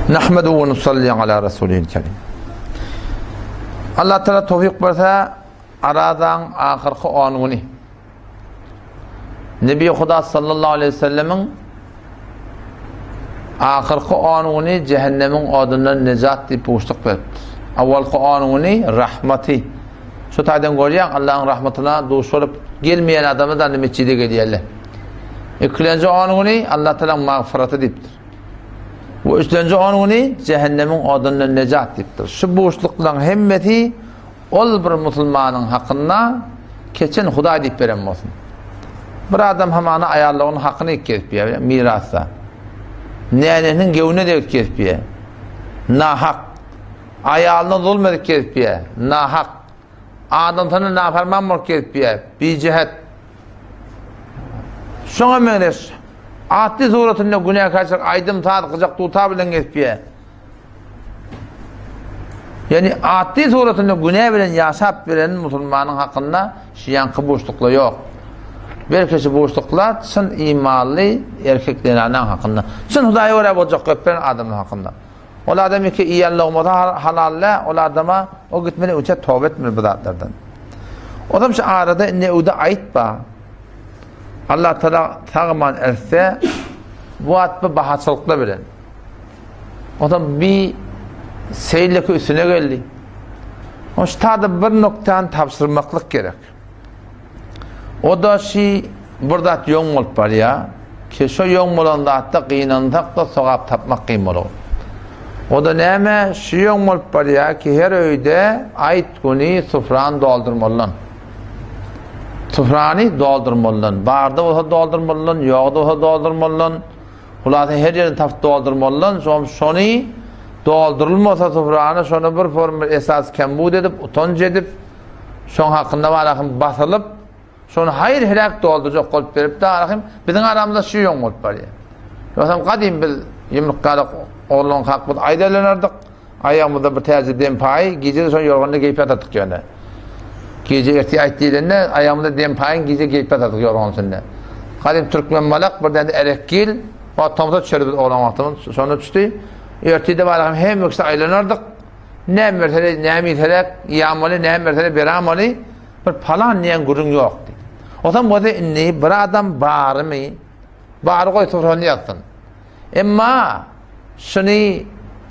Nahmedu we nusalli ala rasulil kerim. Allah Teala towfik berse, Arazaň ahyrky 10 güni. Nebi Huda sallallahu aleyhi ve sellemiň ahyrky 10 güni cehennemiň odundan nejat diýip buşluk beripdir. Awalky 10 güni rahmaty. Şu taýdan görýäň Allahyň rahmatyna duş bolup gelmeýän adamlar da mesjide gelýärler. Ikilenji 10 güni Allah Teala magfyraty diýipdir. We üçlenji 10 güni cehennemiň odundan nejat diýipdir. Şu buşluklaryň hemmesi ol bir musulmanyň hakynda keçen Hudaý diýip beren bolsun. Bir adam hamana aýallygynyň hakyny iýip gezip ýör, mirasda. Nänesiniň gewine degip gezip ýör. Nahak. Aýalyna zulm edip gezip ýör. Nahak. Adamsyna nafarman bolup gezip ýör. Bijehet. Şoňa meňzeş atly suratynda günäkärçilik aýdym-saz, gyjak dutar bilen gezip ýör. Ýagny atly suratynda günä bilen ýaşap beren musulmanyň hakynda şu ýaňky buşluklar ýok. Belki şu buşluklar çyn imanly erkek zenanyň hakynda. Çyn Hudaýa görä boljak köp beren adamlar hakynda. Ol adam iki iýen logmasy halal däl, ol adama o gitmeli üçe toba etmeli bu zatlardan. Ozam şu arada indi öwde aýtba. Allah Taala sagman etse bu at bu bahaçylykda bilen. Ozam bi seýleki üstüne geldi. O şu bir noktany tabşyrmaklyk gerek. O da şi bir zat ýoň bolup barýar. Ki şo ýoň bolan zatda gynansak-da sogap tapmak kyn bolar. O da näme? Şi ýoň bolup barýar ki her öýde aýt güni sufrany doldurmalydan. Sufrany doldurmalydan. Barda bolsa doldurmalydan, ýokda bolsa doldurmalydan. Hulasa her ýerini tapyp doldurmalydan. Şom şony doldurylmasa sufrany şony bir form bir esas kembud edip, utanç edip, Şoň hakynda barahym basylyp, şony haýyr-heläk doldurjak bolup beripdi arahym, biziň aramyzda şu ýoň bolup barýar. Ýogsam gadym biz ýumruk galyk oglan kak biz aýda öýlenerdik, aýagymyzda bir täze dem paýy, gije-de şony ýorganda geýip ýatardyk ýöne. Gije ertir aýt diýlende, aýagymyzda dem paýyň gije geýip ýatardyk ýorgan üstünde. Gadym türkmen balak bir däne erekgil, o tomsa düşerdi biz oglan wagtymyz, şonda düşdi. Ertir-de barahym hemme kişi aýlanardyk. Näme berseler, näme iýseler, ýamaly, näme berseler, beramaly, bir palan diýen gürrüň ýokdy. Osam bolsa indi bir adam barymy, bary goý sufrany ýazsyn. Emma şuny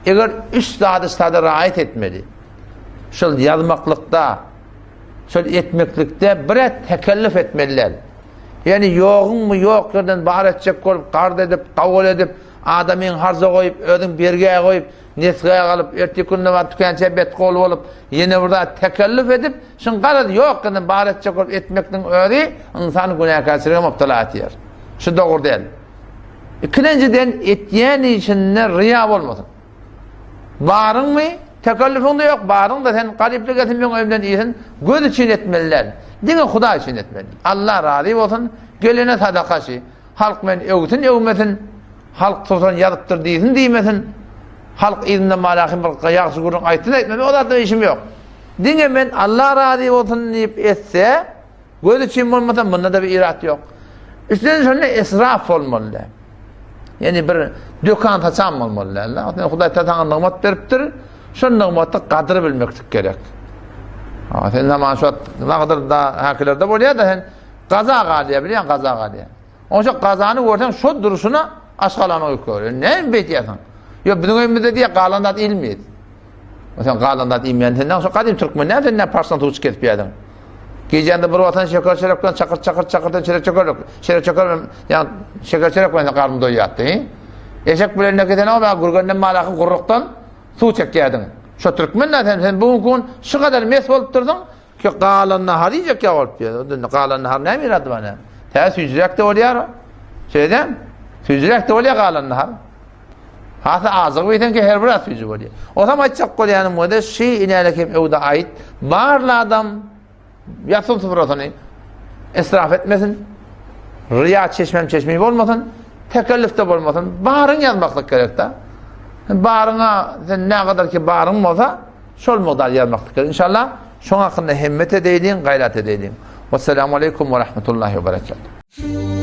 eger üç zady sada raýat etmeli. Şol ýazmaklykda, şol etmeklikde bir tekellüf etmeliler. Ýani ýoguňmy ýok ýerden bar etjek bolup, gard edip, gawul edip, adamyň harja goýup, özüň bergä goýup, Nesgä galyp, ertir günde baryp tükänçä betgol bolup, ýene bir zat tekellüf edip, şuň garaz ýok ýerden bar etjek bolup etmekligiň özi ynsany günäkärçilige mubtala etýär. Şu dogry däl. Ikilenjiden etýän işinde ryýa bolmasyn. Baryňmy? Tekellüfiň-de ýok, baryň-da sen garyplyk etsin meň öýümden iýsin, göz üçin etmeli däl. Diňe Hudaý üçin etmeli. Allah razy bolsun, gelene sadaka şi. Halk meni öwsün öwmesin, halk tursan ýazypdyr diýsin diýmesin, halk yzyndan malaky bir ýagşy gürrüň aýtsyn aýtmasyn, o zatdan işim ýok. Diňe men Allah razy bolsun diýip etse, göz üçin bolmasa munda-da bir irat ýok. Üçünji şonda israf bolmaly däl. Ýani bir dökan saçan bolmaly däl. Hudaý ta saňa nygmat beripdir, şol nygmaty gadyr bilmeklik gerek. Ha, sen zaman şu nagadyr da häkilerde bolýar-da sen Gaza galýar, bilýän gaza galýar. Onça gazany görseň şo durşuna aşgalany oýup gör. Näme beýtýärsiň? Ýok, biziň öýümizde diýýär, galan zat iýilmeýär. Sen galan zat iýmeýän sen şo gadym türkmen näme sen näme parsdan suw içip gezip ýördiň? Gijende bir watan şeker çörek bilen çakyr çakyr çakyrdan çörek çöker, çörek çöker bilen ýa şeker çörek bilen garny doýýardy. Eşek bilen ne giden o gürgenden malaky gurrukdan suw çekýärdiň. Şo türkmen sen sen bu gün şu kadar mes bolup durdyň, Ki galan nahar iýjek ýa bolup diýýär. Onda galan nahar näme irady bar näme? Tä süýjüräk-de bolýar. Şeýdem? Süýjüräk-de bolýar galan nahar. Hasa azyk iýseň ki her bir az süýji bolýar. Osam aýtjak bolýanym bolsa şi inäle kim öwde aýt. Barly adam ýatsyn sufrasyny israf etmesin. Riýa çeşmem çeşmi bolmasyn. Tekellüf-de bolmasyn. Baryň ýazmaklyk gerek-de. Baryňa sen nägadar ki baryň bolsa Şol mugdar ýazmaklyk gerek. Inşallah şoň hakynda hemmet edeýliň, gaýrat edeýliň. Wessalamu aleýkum we rahmetullahi we berekatuh.